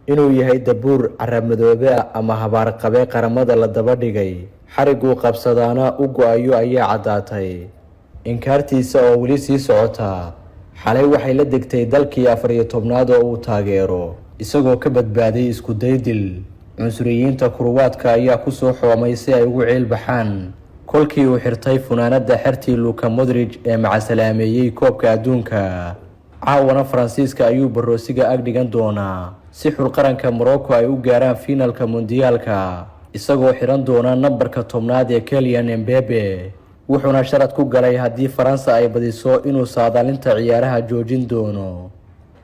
Inuu yahay dabuur carabmadoobe ama habaarqabe qaramada la daba dhigay, xariguu qabsadaana u go-ayo ayaa caddaatay. Inkaartiisa oo weli sii socota, xalay waxay la degtay dalkii 14aad oo uu taageero, isagoo ka badbaaday isku daydil. Cunsuriyiinta Kuruwaadka ayaa kusoo xoomay si ay ugu ciil baxaan kolkii uu xirtay funaanada xertii Luka Modrij ee macasalaameeyey koobka adduunka. Caawana Faransiiska ayuu baroosiga ag dhigan doonaa si xul qaranka Morocco ay u gaaraan fiinalka Mundiyaalka, isagoo xiran doona nambarka 10aad ee Kylian Mbappe. Wuxuuna sharad ku galay haddii Faransa ay badiso inuu saadaalinta ciyaaraha joojin doono.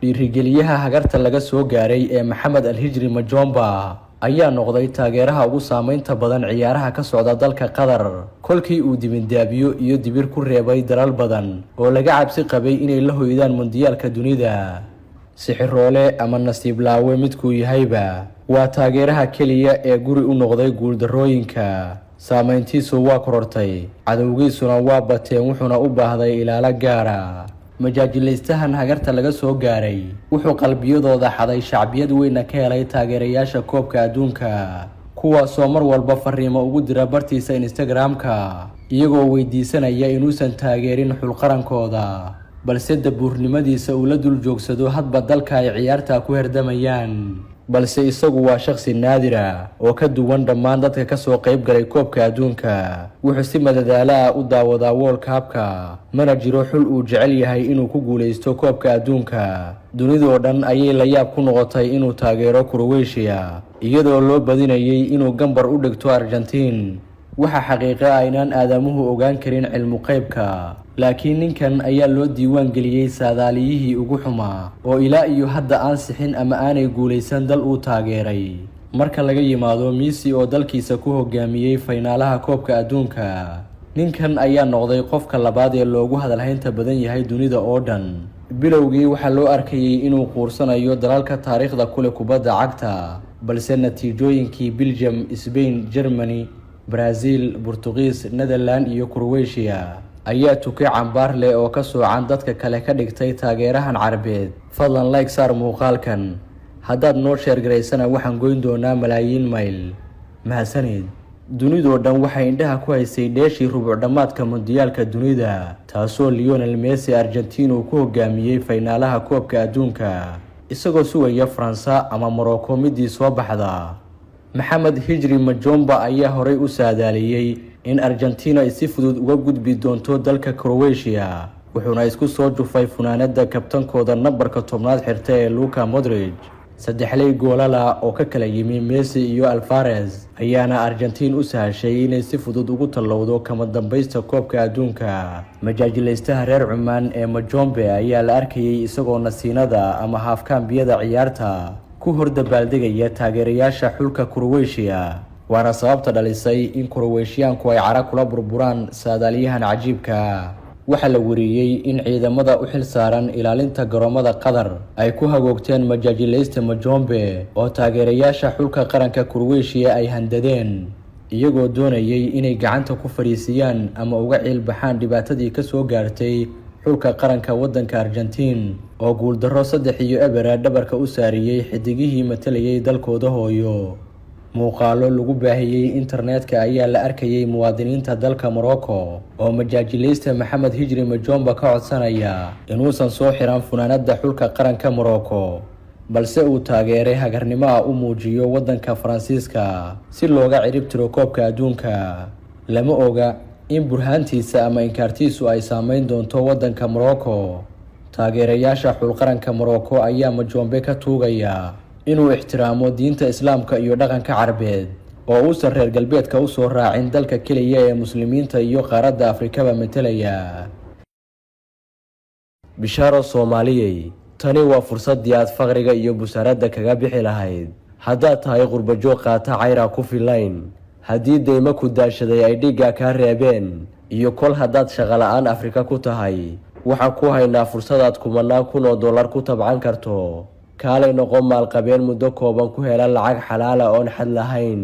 Dhiirigeliyaha hagarta laga soo gaaray ee Maxamed Alhijri Majomba ayaa noqday taageeraha ugu saameynta badan ciyaaraha ka socda dalka Qatar, kolkii uu dibindaabiyo iyo dibir ku reebay dalal badan oo laga cabsi qabay inay la hoydaan Mundiyaalka dunida. Sixiroole ama nasiib laawe midkuu yahayba, waa taageeraha keliya ee guri u noqday guuldarrooyinka. Saameyntiisu waa korortay, cadowgiisuna waa bateen, wuxuuna u baahday ilaalo gaara. Majaajilaystahan hagarta laga soo gaaray wuxuu qalbiyadooda xaday, shacbiyad weynna ka helay taageerayaasha koobka adduunka, kuwaasoo mar walba fariimo ugu dira bartiisa Instagram-ka, iyagoo weydiisanaya inuusan taageerin xulqarankooda, balse dabuurnimadiisa uu la dul joogsado hadba dalka ay ciyaarta ku herdamayaan. Balse isagu waa shakhsi naadira oo ka duwan dhammaan dadka kasoo qayb galay koobka adduunka. Wuxuu si madadaalo ah u daawadaa World Cup-ka, mana jiro xul uu jecel yahay inuu ku guuleysto koobka adduunka. Dunidoo dhan ayay la yaab ku noqotay inuu taageero Croatia, iyadoo loo badinayay inuu gambar u dhigto Argentiin. Waxaa xaqiiqo ah inaan aadamuhu ogaan karin cilmu qaybka, laakiin ninkan ayaa loo diiwaan geliyey saadaaliyihii ugu xumaa oo ilaa iyo hadda aan sixin ama aanay guulaysan dal uu taageeray, marka laga yimaado Messi oo dalkiisa ku hogaamiyey faynaalaha koobka adduunka. Ninkan ayaa noqday qofka labaad ee loogu hadalhaynta badan yahay dunida oo dhan. Bilowgii waxaa loo arkayay inuu quursanayo dalalka taariikhda ku leh kubadda cagta, balse natiijooyinkii Belgium, Spain, Germany, Brazil, Burtuqiis, Netherland iyo Croatia ayaa tukay cambaar leh oo ka soocan dadka kale ka dhigtay taageerahan Carbeed. Fadlan like saar muuqaalkan. Haddaad noo share garaysana, waxaan goyn doonaa malaayiin mayl. Mahadsanid. Dunidoo dhan waxay indhaha ku haysay dheeshii rubuc dhammaadka Mundiyaalka dunida, taasoo Lionel Messi Argentina uu ku hogaamiyey faynaalaha koobka adduunka, isagoo sugaya Faransa ama Morocco midii soo baxda. Maxamed Hijri Majomba ayaa horey u saadaaliyey in Argentina ay si fudud uga gudbi doonto dalka Croatia, wuxuuna isku soo jufay funaanada kabtankooda nambarka 10aad xirta ee Luka Modrij. Saddexley goolala oo ka kala yimi Messi iyo Alvarez ayaana Argentiin u sahashay inay si fudud ugu tallowdo kama dambaysta koobka adduunka. Majaajilaystaha reer Cumaan ee Majombe ayaa la arkayay isagoo nasiinada ama haafkaambiyada ciyaarta ku hor dabaaldegaya taageerayaasha xulka Croatia, waana sababta dhalisay in Kuroweshiyaanku ay cara kula burburaan saadaalyahan cajiibka. Waxaa la wariyey in ciidamada u xil saaran ilaalinta garoomada Qatar ay ku hagoogteen majaajilaysta Majombe oo taageerayaasha xulka qaranka Kuroweshiya ay handadeen, iyagoo doonayay inay gacanta ku fadhiisiyaan ama uga ciilbaxaan dhibaatadii kasoo gaartay xulka qaranka wadanka Argentiin oo guuldarro 3-0 dhabarka u saariyey xidigihii matalayay dalkooda hooyo. Muuqaalo lagu baahiyey internetka ayaa la arkayay muwaadiniinta dalka Morocco oo majaajilaysta Maxamed Hijri Majomba ka codsanaya inuusan soo xiran funaanada xulka qaranka Morocco, balse uu taageeray hagarnimo ah u muujiyo wadanka Faransiiska si looga cirib tiro koobka adduunka. Lama oga in burhaantiisa ama inkaartiisu ay saameyn doonto wadanka Morocco. Taageerayaasha xulqaranka Morocco ayaa Majombe ka tuugaya inuu ixtiraamo diinta Islaamka iyo dhaqanka Carbeed oo uusan reer galbeedka usoo raacin dalka keliya ee Muslimiinta iyo qaaradda Afrikaba metelaya. Bishaaro Soomaaliyey, tani waa fursaddii aad faqriga iyo busaaradda kaga bixi lahayd. Haddaad tahay qurbajoog qaata cayra ku filayn, haddii deymo ku daashaday ay dhigga kaa reebeen, iyo kol haddaad shaqo la'aan Afrika ku tahay, waxaan ku haynaa fursadaad kumanaan kun oo dollar ku tabcan karto. Kaalay noqon maalqabeen muddo kooban ku hela lacag xalaala oon xad lahayn.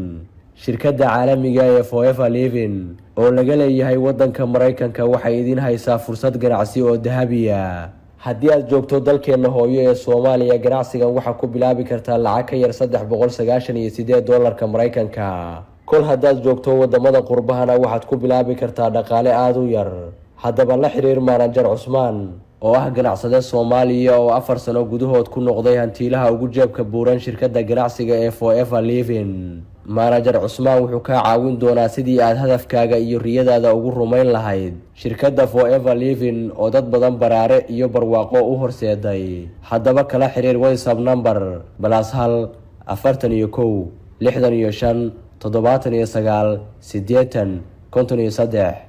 Shirkadda caalamiga ee Forever Living oo laga leeyahay waddanka Maraykanka waxay idiin haysaa fursad ganacsi oo dahabiya. Haddii aad joogto dalkeenna hooyo ee Soomaaliya, ganacsigan waxaa ku bilaabi kartaa lacag ka yar 398 doolarka Maraykanka. Kol haddaad joogto wadamada qurbahana, waxaad ku bilaabi kartaa dhaqaale aada u yar. Haddaba la xiriir manager Cusmaan oo ah ganacsade Soomaaliya oo 4 sano gudahood ku noqday hantiilaha ugu jeebka buuran shirkadda ganacsiga ee Forever Living. Manager Cusmaan wuxuu kaa caawin doonaa sidii aad hadafkaaga iyo riyadaada ugu rumayn lahayd shirkadda Forever Living oo dad badan baraare iyo barwaaqo u horseeday. Haddaba kala xiriir WhatsApp number +1 41 65 79 80 53.